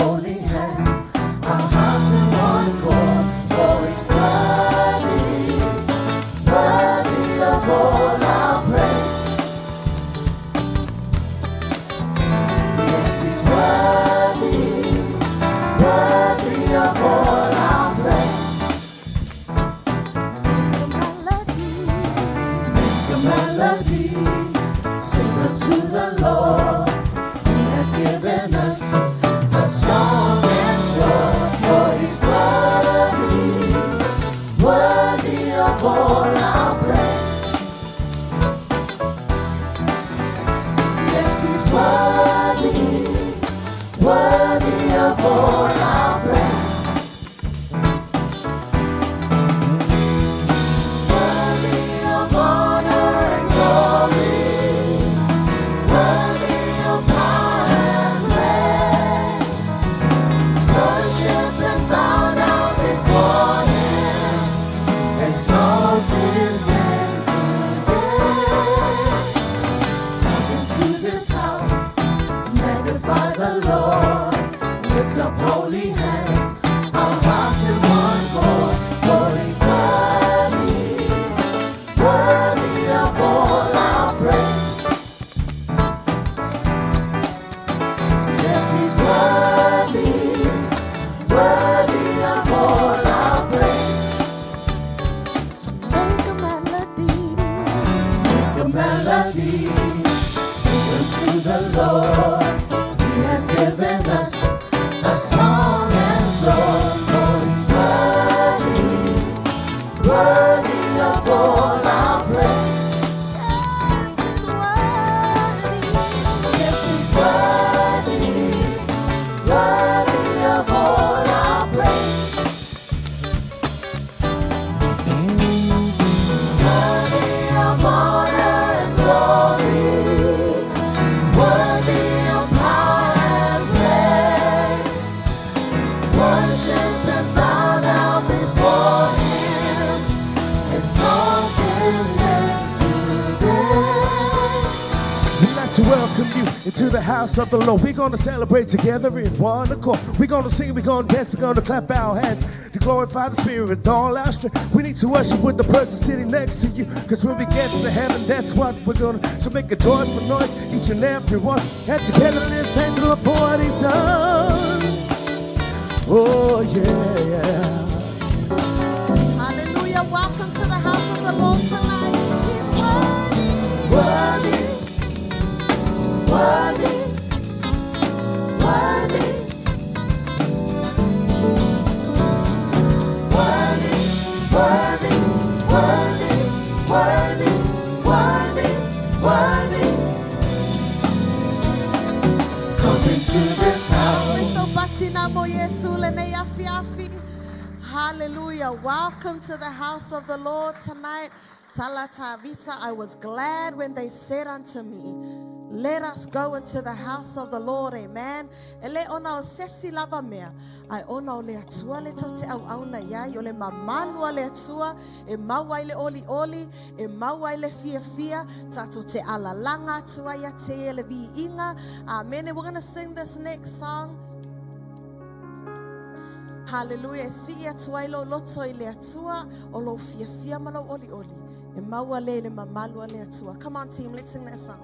holy hands, our hearts in one accord. For He's worthy, worthy of all our praise. Yes, He's worthy, worthy of all our praise. Make a melody. Make a melody, sing unto the Lord. He has given us a song and song, for He's worthy, worthy of all our praise. Yes, He's worthy, worthy of all our praise. Worthy of honor and glory, worthy of power and praise. Worship and bow down before Him, exalt His name today. Come into this house, magnify the Lord, lift up holy hands, our hearts in one accord, for He's worthy, worthy of all our praise. Yes, He's worthy, worthy of all our praise. Make a melody. Make a melody, sing unto the Lord. He has given us a song and song, for He's worthy, worthy of all our praise. Yes, He's worthy. Yes, He's worthy, worthy of all our praise. Worthy of honor and glory, worthy of power and praise. Worship and bow down before Him, exalt His name today. We'd like to welcome you into the house of the Lord. We're gonna celebrate together in one accord. We're gonna sing, we're gonna dance, we're gonna clap our hands to glorify the Spirit with all our strength. We need to worship with the person sitting next to you. 'Cause when we get to heaven, that's what we're gonna. So make a joyful noise, each and every one. And together let's thank the Lord for what He's done. Oh, yeah. Hallelujah. Welcome to the house of the Lord tonight. He's worthy. Worthy, worthy, worthy, worthy, worthy, worthy, worthy, worthy, worthy. Come into this house. So batina mo Yesu lene afi afi. Hallelujah. Welcome to the house of the Lord tonight. Talata Vita, I was glad when they said unto me, "Let us go into the house of the Lord." Amen. Ele ona o sesi lava mea. Ai ona o le atua le tau te au au na iai. O le mamalu a le atua. E mau ai le oli oli. E mau ai le fia fia. Tato te alalanga atua ia te ele vi inga. Amen. And we're going to sing this next song. Hallelujah. Si ia tua i lo loto i le atua o lo fia fia ma lo oli oli. E maua le le mamalu a le atua. Come on, team, let's sing that song.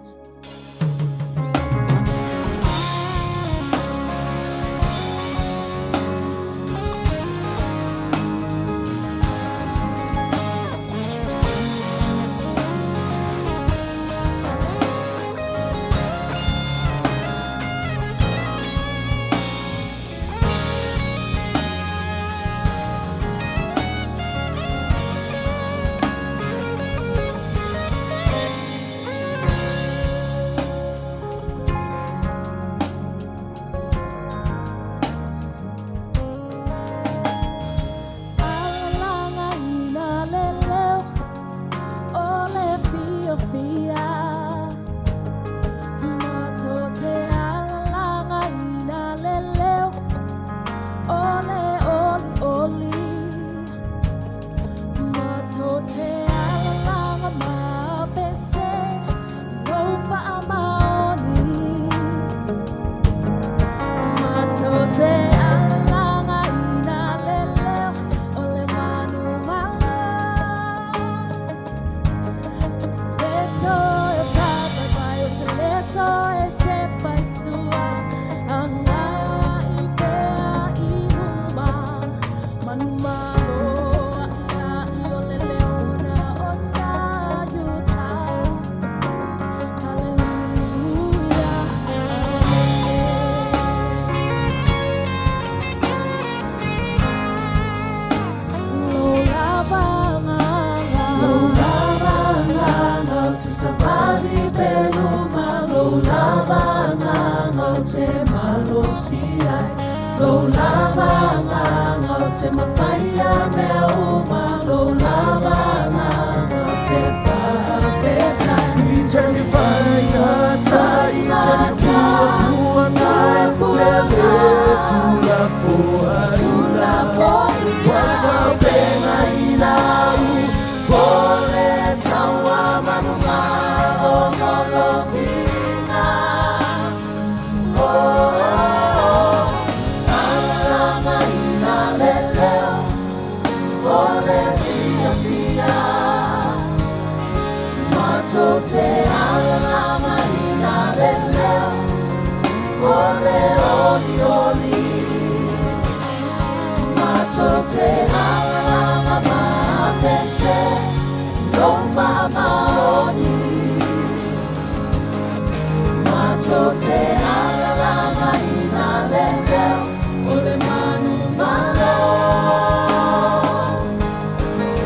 Lou lava agaga ou te mafaia mea uma, Lou lava agaga ou te faafetai. I taimi faigata, i taimi puapuaga, e te le tuulafoaina. Ua faapegaina au, o le taua manumalo loviga. Oh, alalagaina le leo o le fiafia. Matou te alalagaina le leo o le olioli. Matou te alalaga mapese lou faamaoni. Matou te alalagaina le leo o le manumalo.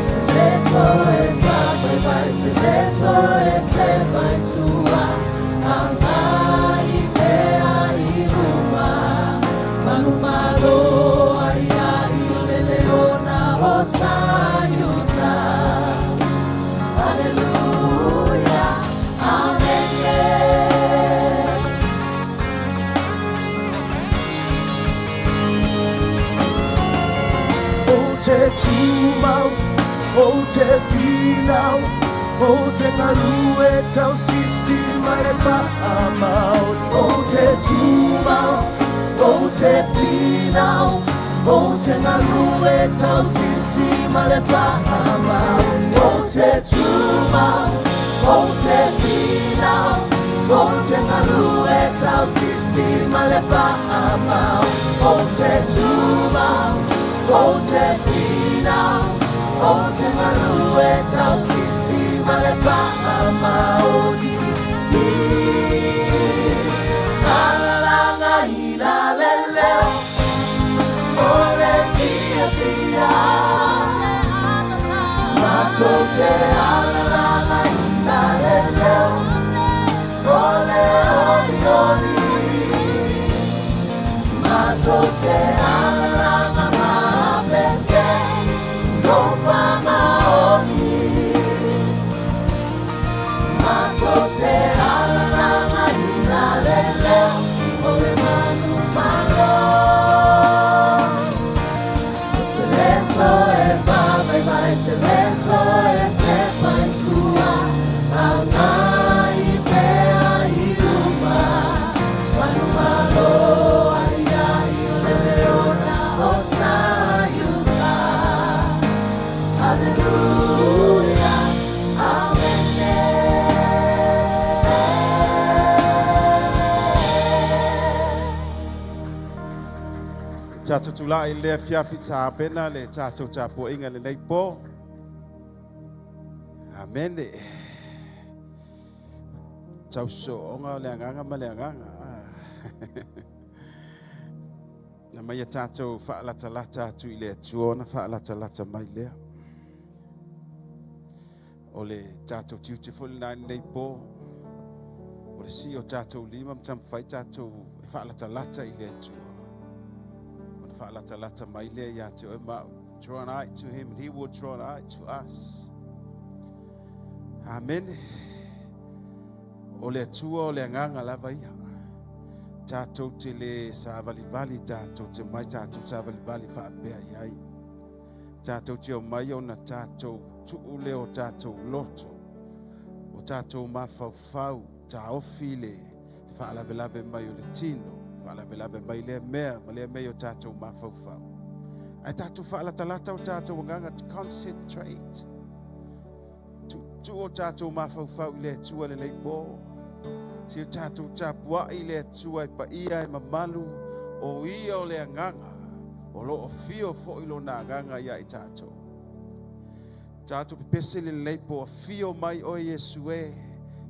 Te le toe faavaevae, te le toe tepa i tua, agai pea i luma. Manumalo ai ai le leona o Saiuta. Haleluia, amene. Ou te tumau, ou te finau, ou te galue tausisi ma le faamaoni. Ou te tumau, ou te finau, ou te galue tausisi ma le faamaoni. Ou te tumau, ou te finau, ou te galue tausisi ma le faamaoni. Ou te tumau, ou te finau, ou te galue tausisi ma le faamaoni. Alalagaina le leo o le fiafia. Matou te alalagaina le leo o le olioli. Matou te alalaga mapese lou faamaoni. Matou te alalagaina le leo o le manumalo. Te le toe faavaevae, te le toe tepa i tua, agai pea i luma. Manumalo ai ai le leona o Saiuta. Haleluia, amene. Tatou tulai i le afiafi tapena le tatou tapuaiga lenei po. Amene. Tauso'oga o le agaga ma le agaga. Na mai a tatou faalatalata atu i le Atua ona faalatalata mai lea. O le tatou tiute foi lena i lenei po. O le sii o tatou lima ma taumafai tatou e faalatalata i le Atua. Ona faalatalata mai lea ia te oe ma au. Draw nigh to him and he will draw nigh to us. Amene. O le Atua o le agaga lava ia. Tatou te le savalivali, tatou te mai tatou savalivali faapea i ai. Tatou te omai ona tatou tuu lea o tatou loto, o tatou mafaufau, taofi le faalavelave mai o le tino, faalavelave mai lea mea ma lea mea i o tatou mafaufau. Ae tatou faalatalata o tatou agaga to concentrate. Tuu o tatou mafaufau i le Atua lenei po. Se o tatou tapuai i le Atua e paia e mamalu o ia o le agaga o lo o fio foi lona agaga ia i tatou. Tatou pepese le lenei po afio mai oe Iesu e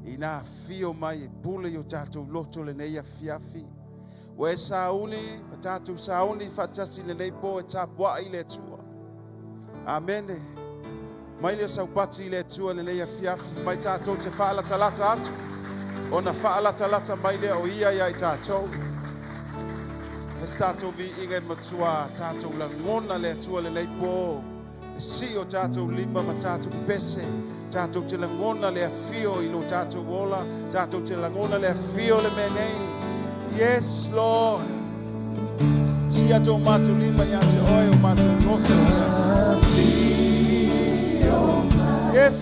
ina afio mai e pule i o tatou loto lenei afiafi. Ua e sauni, ma tatou sauni faatasi lenei po e tapuai i le Atua. Amene. Mai lea o saupati i le Atua lenei afiafi, mai tatou te faalatalata atu, ona faalatalata mai lea o ia ia i tatou. Fai se tatou viiga e matuā tatou lagona le Atua lenei po. E sii o tatou lima ma tatou pepese. Tatou te lagona le afio i lo tatou ola. Tatou te lagona le afio o le mea nei. Yes, Lord. Sii atu o matou lima ia te oe, o matou loto ia te oe. Yes.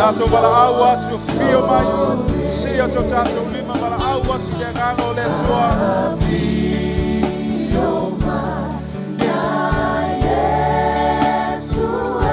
Tatou valaau atu, afio mai. Sii atu o tatou lima, valaau atu i le agaga o le Atua. Iesu e.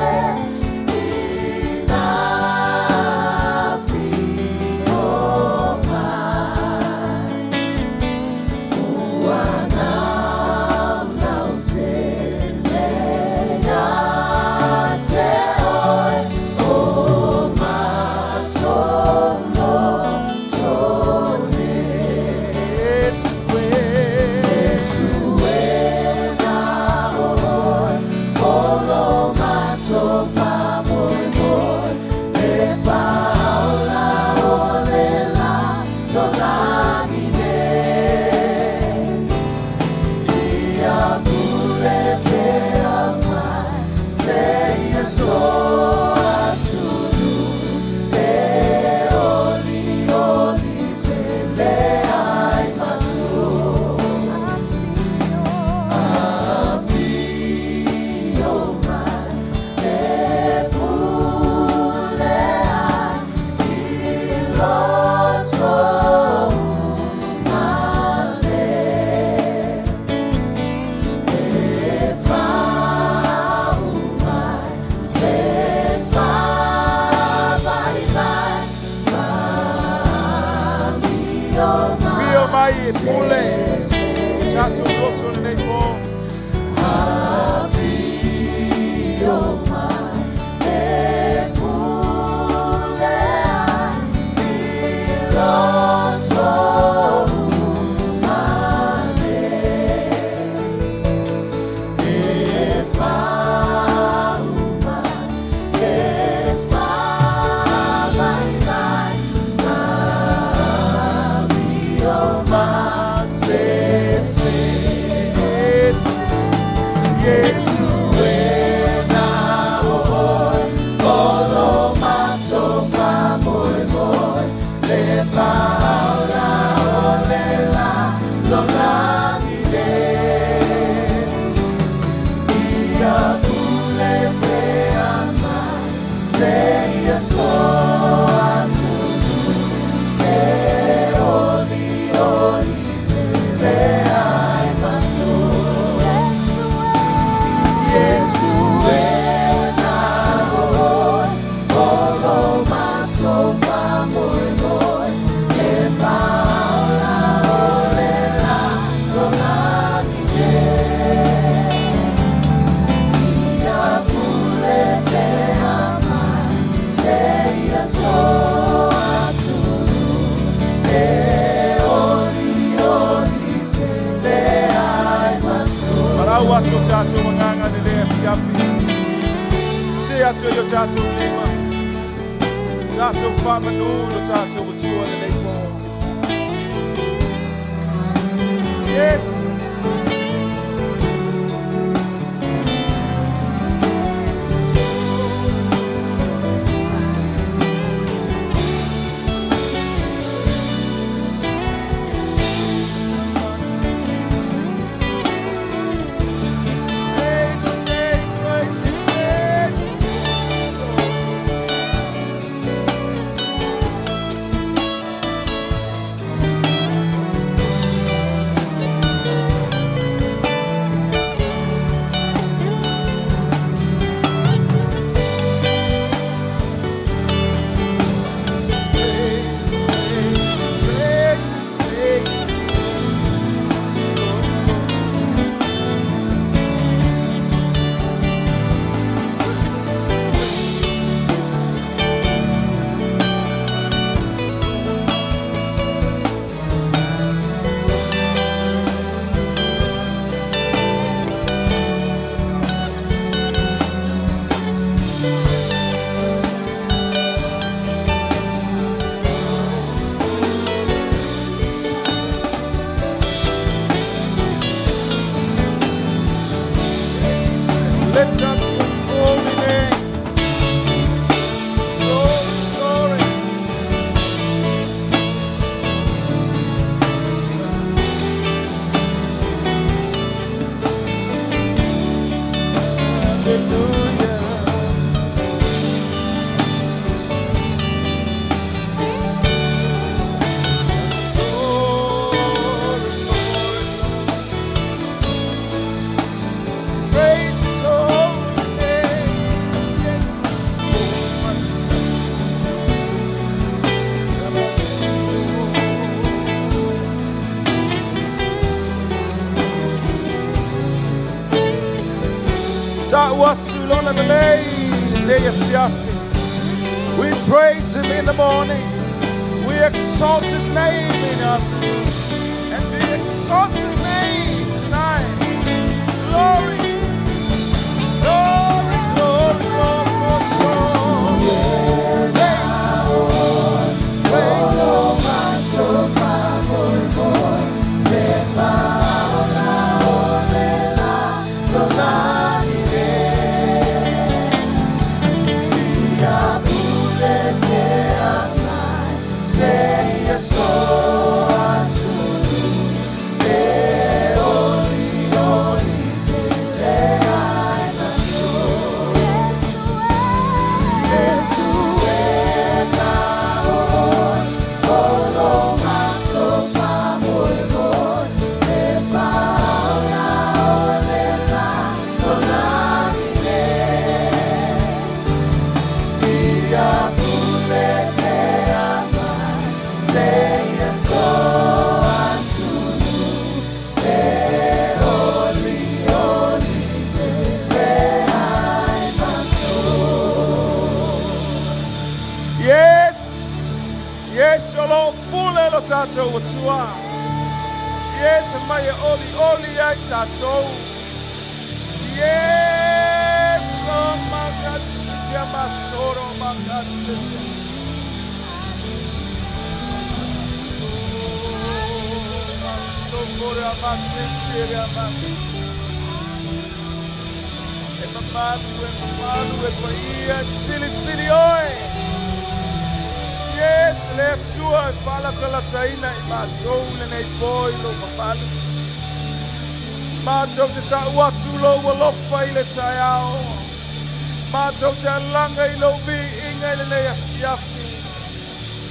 Afio mai e pule. Tatou loto lenei po. Iesu e na o olo masofa moemoe le faaola o le lalolagi nei. Ia pule pea mai seia so atunuu e olioli tele ai matou. Iesu e na oe olo masofa moemoe le faaola o le lalolagi nei. Ia pule pea mai seia so atunuu e olioli tele ai matou. Valaau atu o tatou agaga i lenei afiafi. Sii atu i o tatou lima. Tatou faamanu lo tatou Atua lenei po. Yes. Praise his name, praise his name. lelei lenei afiafi. We praise him in the morning. We exalt his name in the afternoon. And we exalt his name tonight. Glory, glory, glory, glory, glory. Hey, hey. Yes, yes, o lo pule lo tātou Atua. Yes, mai e oli oli ai tātou. Yes, lo makasitia masoro makasitia. Masokora masitiria ma. E mamalu, e mamalu, e paia, sili sili oe. Yes, le Atua e falatalataina i matou lenei po i lou mamalu. Matou te ta'u atu lou alofa i le taeao. Matou te alaga i lou viiga i lenei afiafi.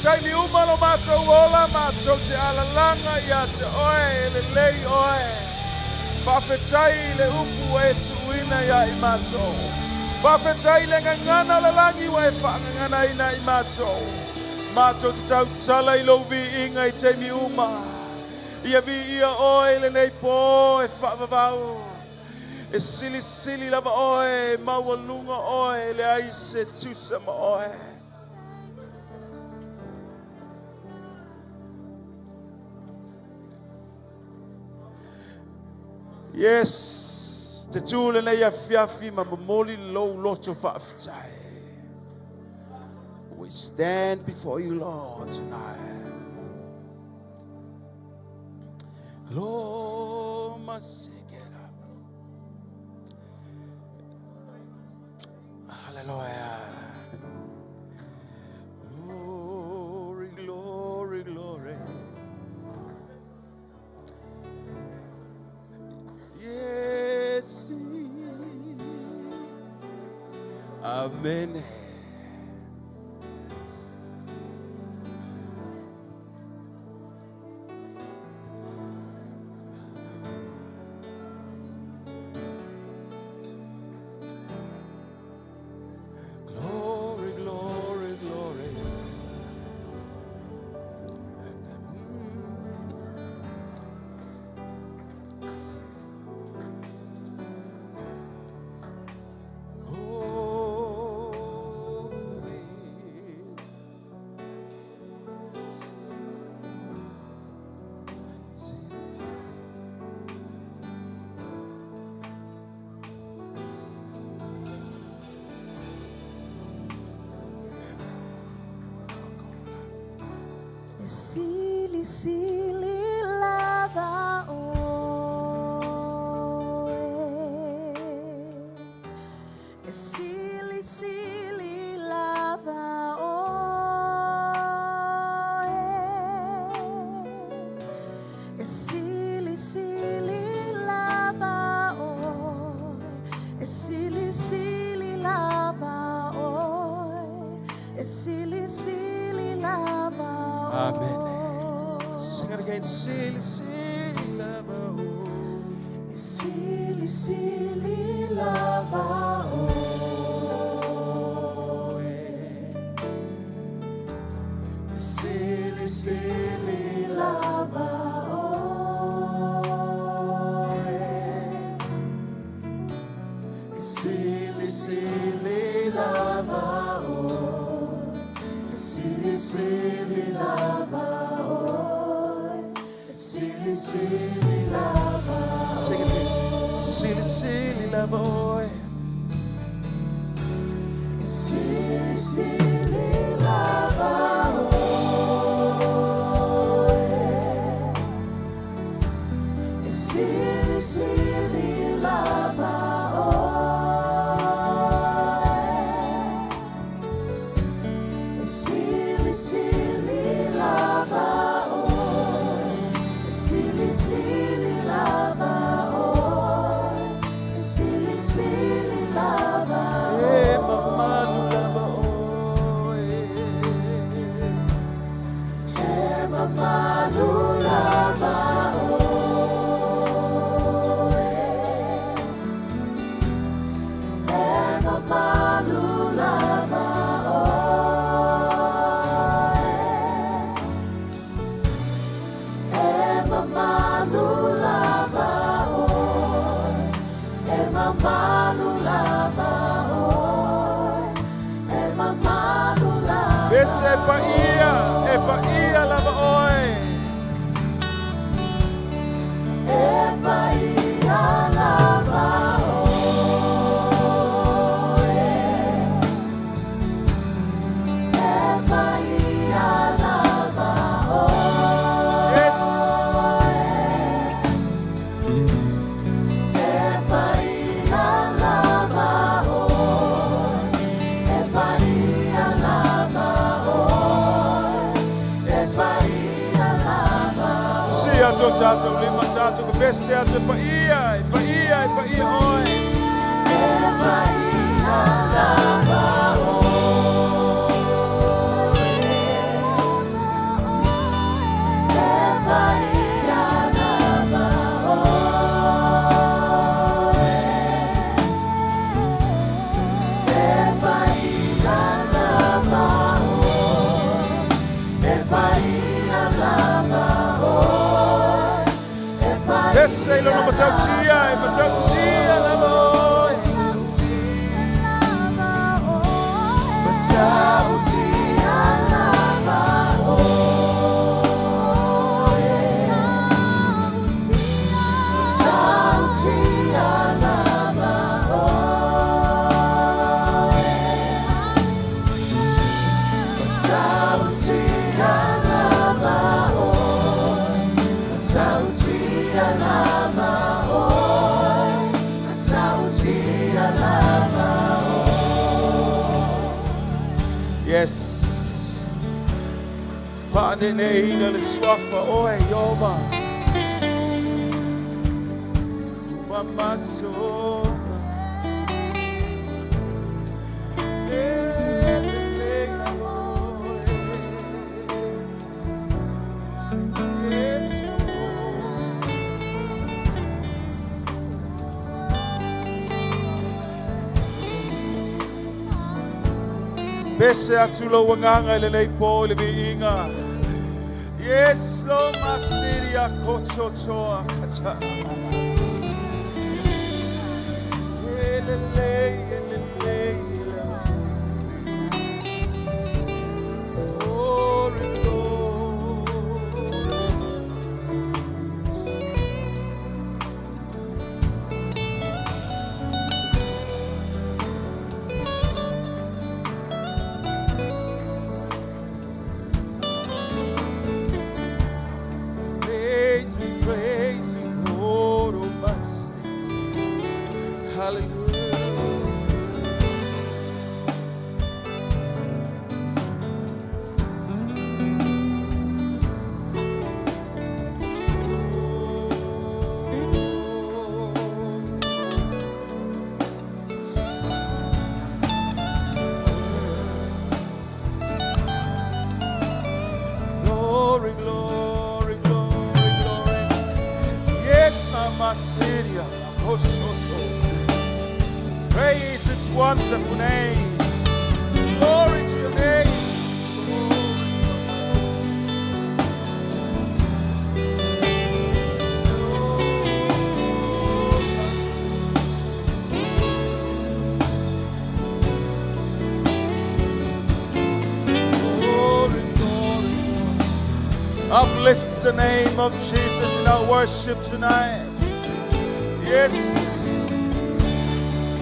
Taimi uma lo matou ola, matou te alalaga ia te oe, e lelei oe. Faafetai i le upu ua e tuuina ia i matou. Faafetai le gagana o le lagi ua e faagaganaina i matou. Matou te tautala i lou viiga i taimi uma. Ia viia oe i lenei po e faavavau. E silisili lava oe, e maualuga oe, e leai se tusa ma oe. Yes, te tū lenei afiafi ma momoli lou loto faafetai. We stand before you, Lord, tonight. Lord, masekela. Hallelujah. Glory, glory, glory. Yes. Amen. Glory, glory, glory. Holy. Sili sili lava oe. E sili sili lava oe. E sili sili lava oe. E sili sili lava oe. E sili sili lava Amen. oe. Sing it again. Sili, sili, lava, oh. Sili sili lava oe. Sili sili lava oe. Sili sili Silisili lava oe, silisili lava. Sing it again. Silisili lava oe. Silisili lava oe, silisili lava oe, silisili lava oe, silisili lava oe, silisili lava. E mamalu lava oe. E mamalu lava oe, e mamalu lava oe, e mamalu lava oe, e mamalu lava oe, e mamalu lava. Ese e paia, e paia lava oe. E paia lava oe, e paia lava oe, Yes. e paia lava oe, e paia lava oe, e paia lava. Si atu o tātou, lima tātou, ka pese atu e paia, e paia, e paia oe. E paia lava oe, e paia lava oe, e paia lava oe, e paia lava oe, e paia. Pese i lona matautia, e matautia lava oe. Matautia lava oe, matautia lava oe, matautia lava oe, matautia lava oe, matautia lava. Yes. Whaanene ina le swafa oe Iova. Umamasona. Le, le, le, la, oe. Yes, Lord. Pese atu lau anganga i le lei po i le viiga. Yes, lo masiria kototoa kata. E le lei, e le lei, le. Glory, glory. Praise me, praise me, glory, my Hallelujah. Glory, glory, glory, glory. Yes, Mama Syria, Makosoto. Praise His wonderful name. Glory to your name. Glory, Uplift the name of Jesus in our worship tonight. Yes.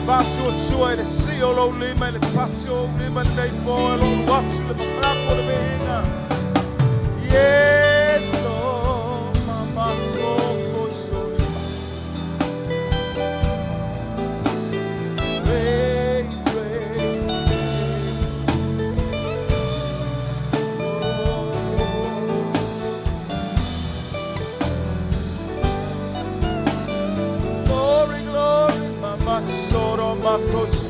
Faatuatua i le sii o lou lima i le pati o ou lima lenei po e lou alu atu le mamalu o le viiga. Yes, Lord. Mama soko soli. Great, great. Oh. Glory, glory, Mama Soro Makosi.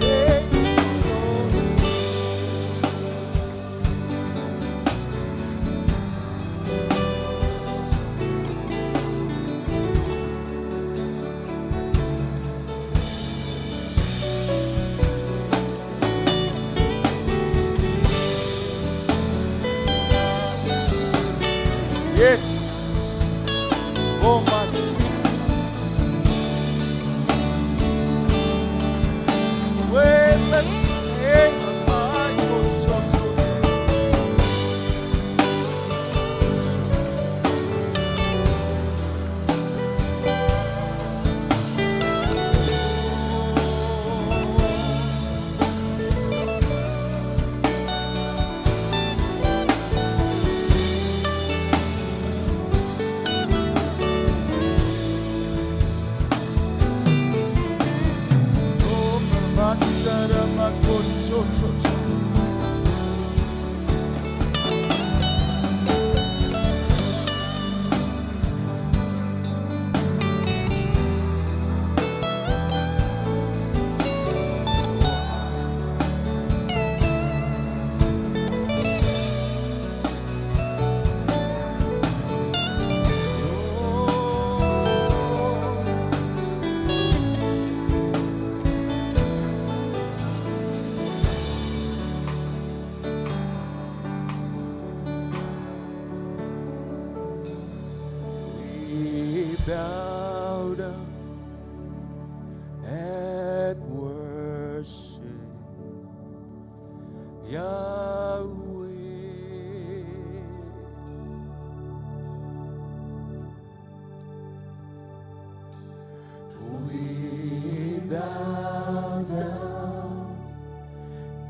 Hey, glory. Yes. Oh, Masia. We lift your name on high, oh, so, so, so. Oh, Masara Makoso, so, so. Oh. We bow down and worship Yahweh. We bow down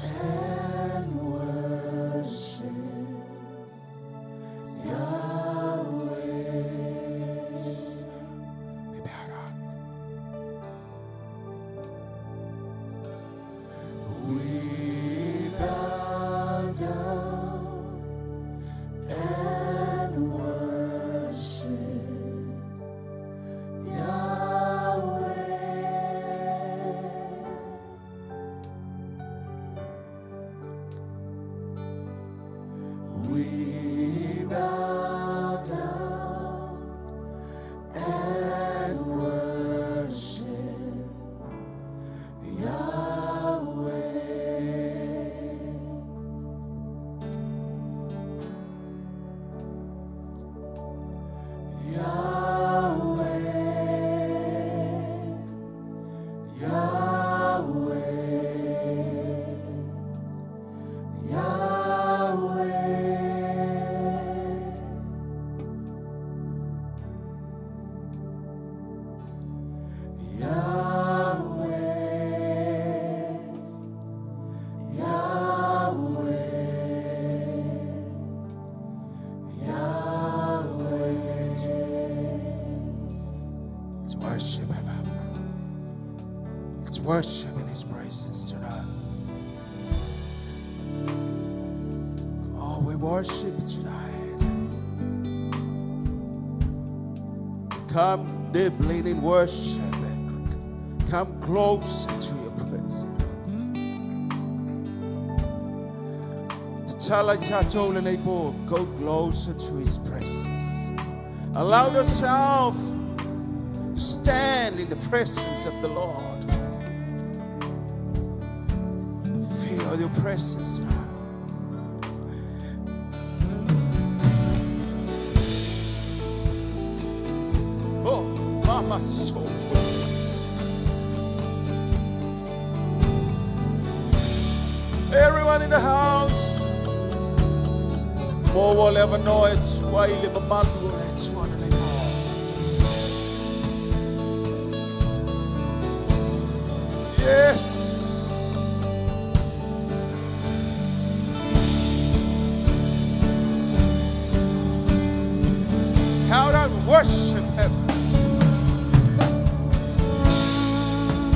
and worship Yahweh. We bow down. We bow down and worship Yahweh. We bow down and worship Yahweh. Yahweh, Yahweh, Yahweh. Yahweh, Yahweh, Yahweh. Let's worship Him. Let's worship in His presence tonight. Oh, we worship tonight. Come deeply in worship. Come closer to your presence. Tatala i tatou lenei po, go closer to His presence. Allow yourself to stand in the presence of the Lord. Feel your presence now. Oh, Mama, so. Everyone in the house. Maua le avanoa e tua ai le mamalu o le Atua analeila. Yes. How to worship him.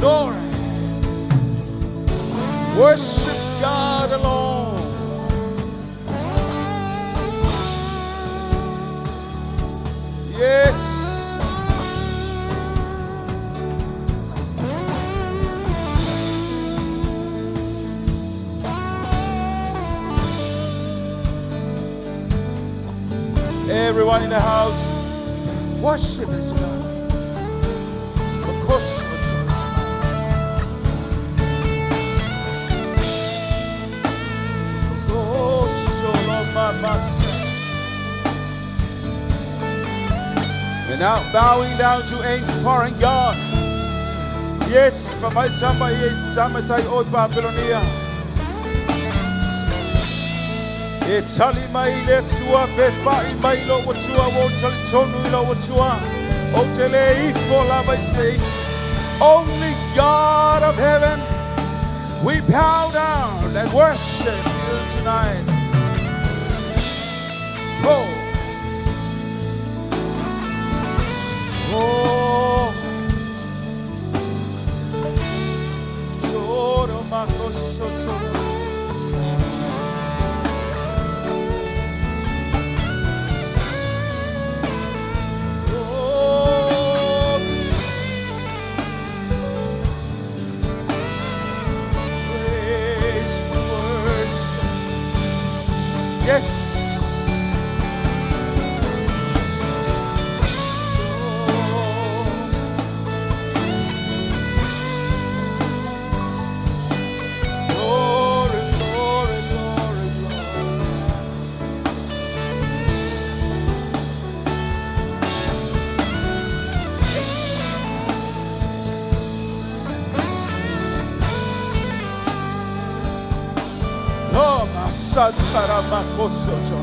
Glory. Worship God alone. Yes. Everyone in the house, worship this God. Because We're not bowing down to any foreign God. Yes, for my tama ye tama sai o Babylonia. E tali mai le Atua pe pai mai lo Atua o tali tonu i lo Atua. O te le ifo lava i se isi. Only God of heaven, we bow down and worship you tonight. Oh. Oh. Choro makoso toro. Oh. Praise, we worship. Yes. Oh. Glory, glory, glory, glory. Yes. Oh, masatara makosoto.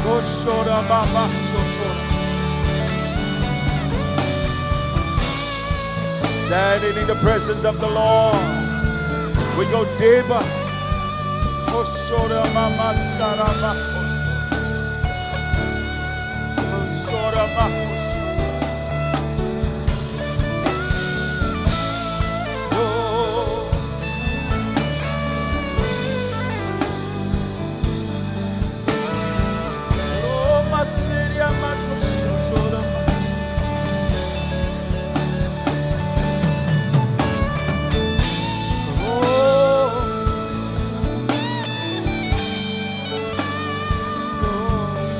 Koshora mamasoto. Standing in the presence of the Lord, we go deeper. Koshora mamasara makosoto. Koshora makosoto. Oh. Oh, Masiria makosoto makosoto. Oh. Oh.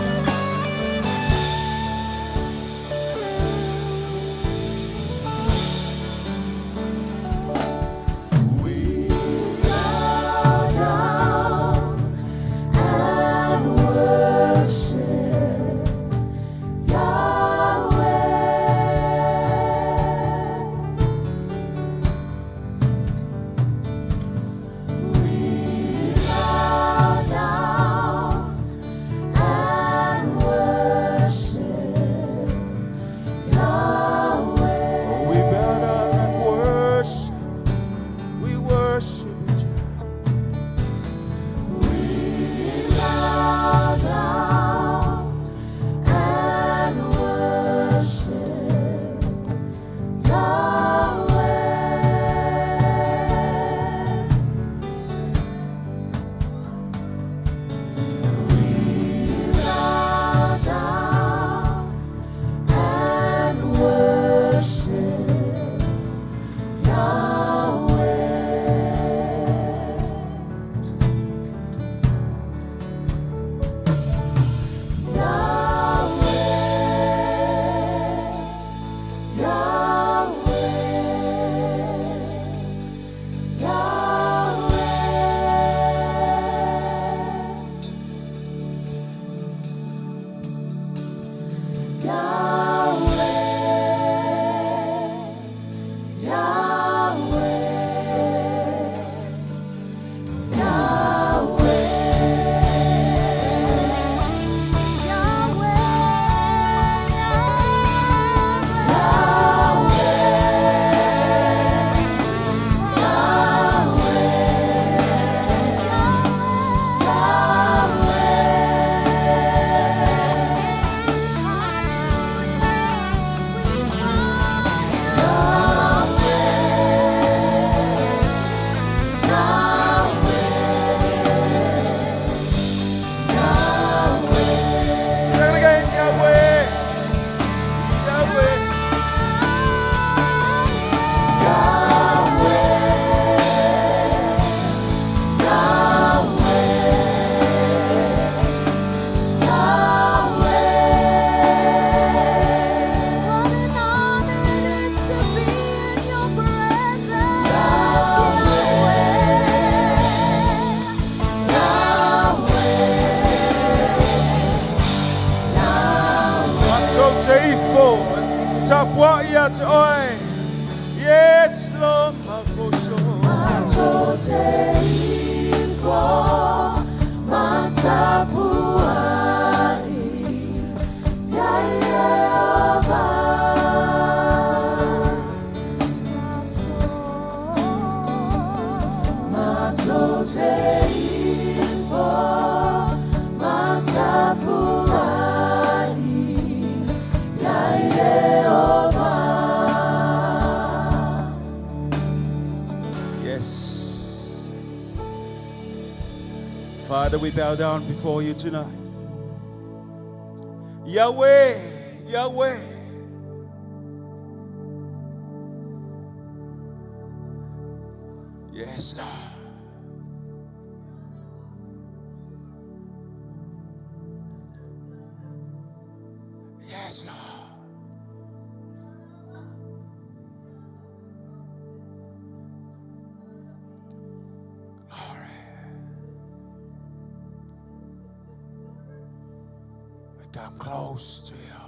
te oe. Yes, Lord, makoso. Matou te ifo matapuai ia Ieova. Matou te ifo matapuai ia Ieova. Yes. Father, we bow down before you tonight. Yahweh, Yahweh. Yes, Lord. Yes, Lord. Glory. We come close to you.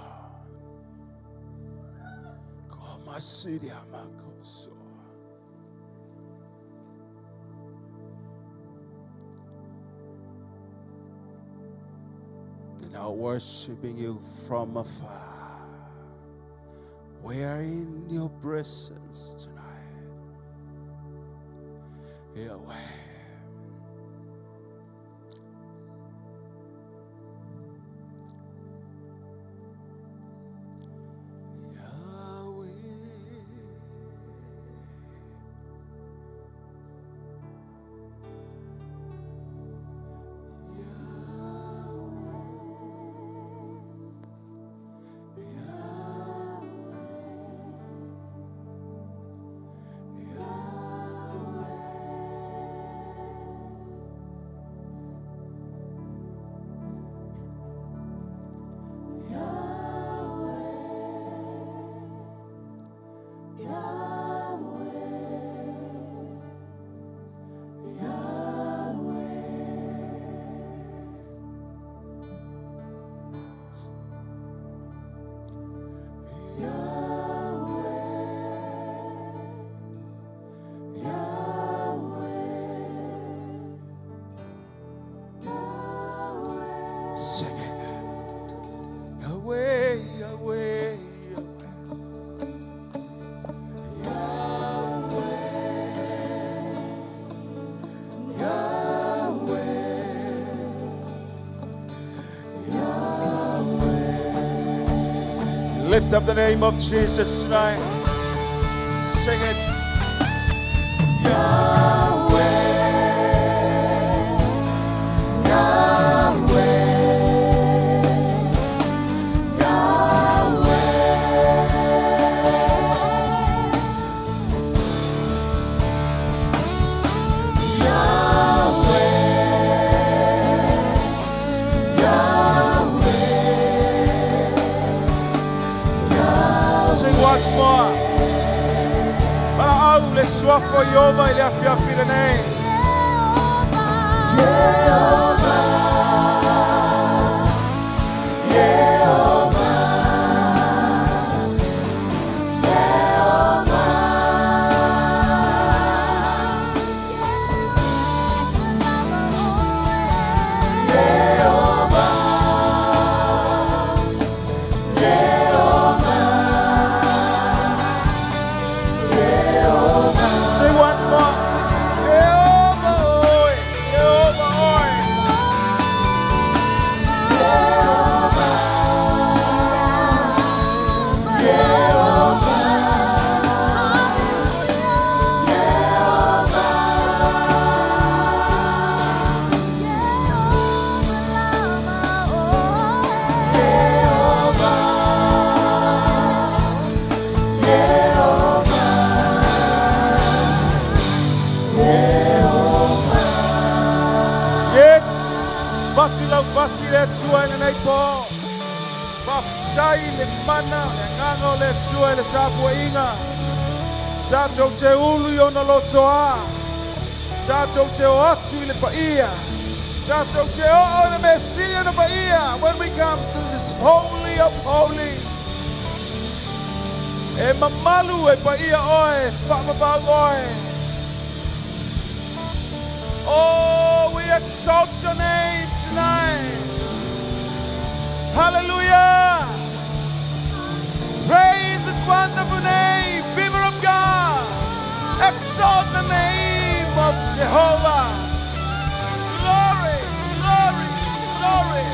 Koma siria makoso. And now worshiping you from afar. We are in your presence tonight. Yahweh. Yahweh. Sing it. Yahweh, Yahweh, Yahweh. Yahweh. Yahweh. Yahweh. Lift up the name of Jesus tonight. Sing it. Yahweh. Yahweh. Yahweh. Yahweh. Yahweh. Sing once more. Valaau le suafa o Iova i le afiafi lenei. Yehovah. Yehovah. Yehovah. Yehovah. Yehovah. Yehovah. Say once more. Yehovah, oi. Yehovah, oi. Yehovah. Yehovah. Yehovah. Yehovah. Yehovah. Yes, bati lau bati le Atua i lenei po. Faafetai le mana le agaga o le Atua i le tapuaiga. Tatou te ulu i ona lotoa. Tatou te o atu i le paia. Tatou te o o le Mesia na paia. When we come to this holy of holy. E mamalu e paia oe, faavavau oe. Oh, we exalt your name tonight. Hallelujah. Praise his wonderful name, people of God. Exalt the name of Jehovah. Glory, glory, glory.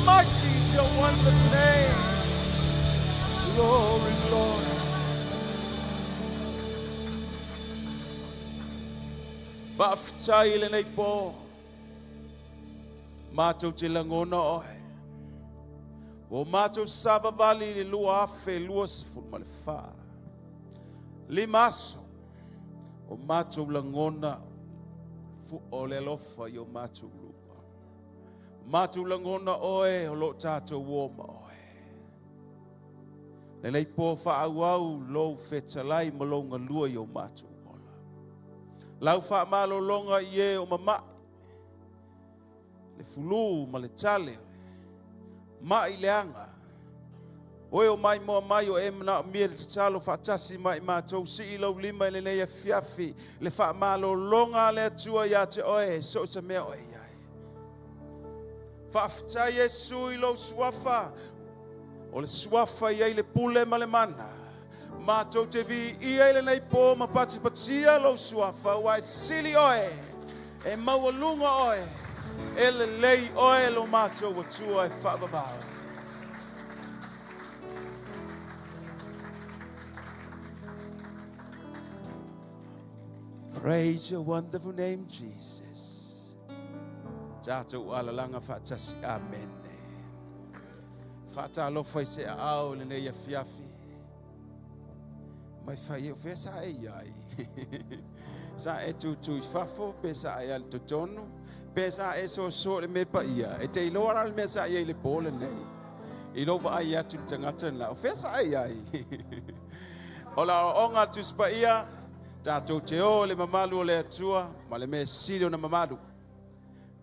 Mighty is your wonderful name. Glory, glory. Faafetai i lenei po. Matou te lagona oe. Ua matou savavali i le 2024. 5 aso o matou lagona o le alofa i o matou luma. Matou lagona oe o lo o tatou o ma oe. Lenei po faaauau lou fetalai ma lou galua i o matou ola. Lau faamalologa i e o mama'i, le fulu ma le tale, ma'i leaga. Oe o maimoa mai o e manaomia le tatalo faatasi ma i matou sii lou lima i lenei afiafi, le faamalologa a le Atua ia te oe, so o se mea o e i ai. Faafetai Iesu i lou suafa, o le suafa i ai le pule ma le mana. Matou te viia i lenei po ma patipatia lou suafa, ua e sili oe, e maualuga oe, e lelei oe lo matou Atua e faavavau. Praise your wonderful name, Jesus. Tatou alalaga faatasi. Amene. Faatalofa i se aao i lenei afiafi. Mai fai e o fea sa e iai. Sa e tutu i fafo, pe sa e ali totonu, pe sa e soso le mea paia. E te iloa la le mea sa i ai le po lenei. I lou vaai atu i le tagata lena, o fea sa e iai. O la aoaoga a le Tusi Paia, tatou te o i le mamalu o le Atua ma le mea sili ona mamalu.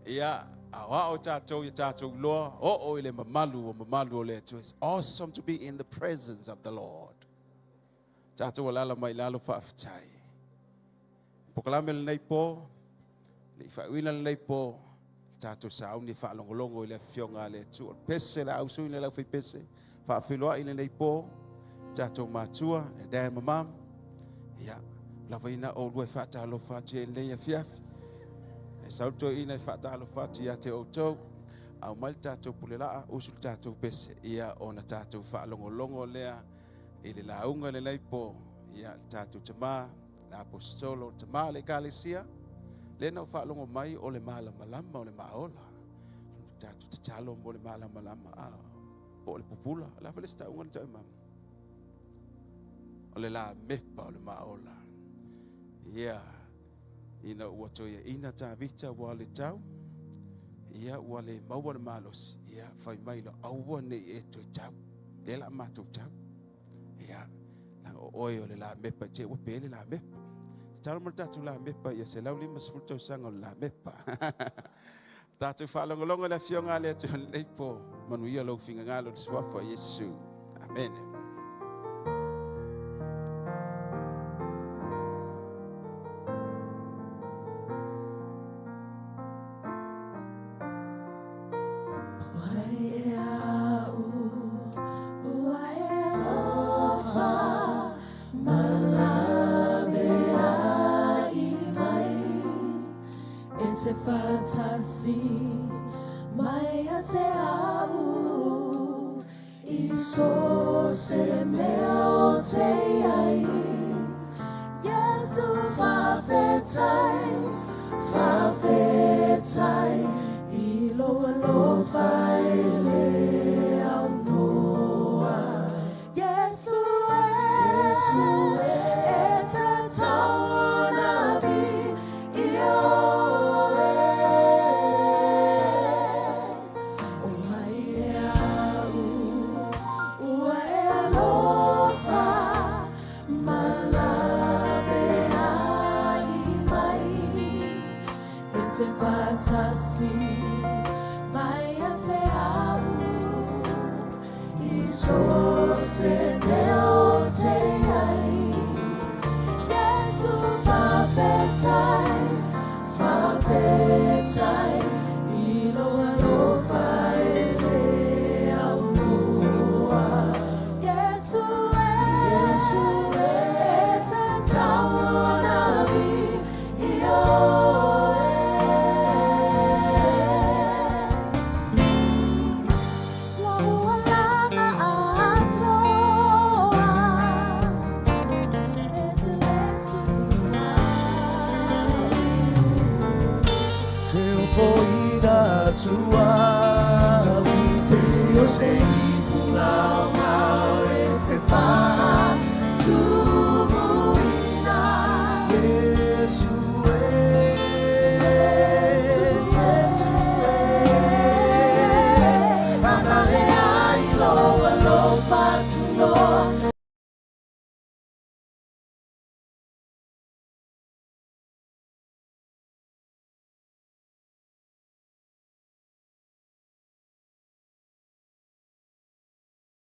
Ia, aoao tatou ia tatou iloa, oo i le mamalu o mamalu o le Atua. It's awesome to be in the presence of the Lord. Tatou alala mai lalo faafetai. Pokalame lenei po, le i faauina lenei po, tatou sauni e faalogologo i le afioga a le Atua. O le pese le ausuina le aufaipese, faafeiloai lenei po, tatou matua, le dad ma mom. Ia, lavaina oulua e faatalofa atu i lenei afiafi. E sau toeaina e faatalofa atu ia te outou. Au mai le tatou pulelaa, usu le tatou pese. Ia, ona tatou faalogologo lea i le lauga lenei po. Ia, le tatou tamā, le aposetolo, le tamā o le ekalesia, lea na ou faalogo mai o le malamalama o le maola. Tatou tatalo mo le malamalama, a po o le pupula. O le a foi le isi tauga na tau e mama? O le lamepa o le maola. Ia, ina ua toeaina Tavita ua le tau, ia ua le maua le malosi, ia fai mai loa, aua ne i e toe tau, lea la a matou tau. Ia, leaga o oe o le lamepa, i te ua pe le lamepa. Tatalo mo le tatou lamepa ia 150 tausaga o le lamepa. Tatou faalogologo i le Afioga a le Atua lenei po. Manuia lou finagalo i le suafa o Iesu. Amene. Faafetai i lou alofa e le aunoa. Iesu e, Iesu e, e tatau ona viia oe. Lou olaga atoa, Te ofoina atu au i te o se ipu gaogao e te.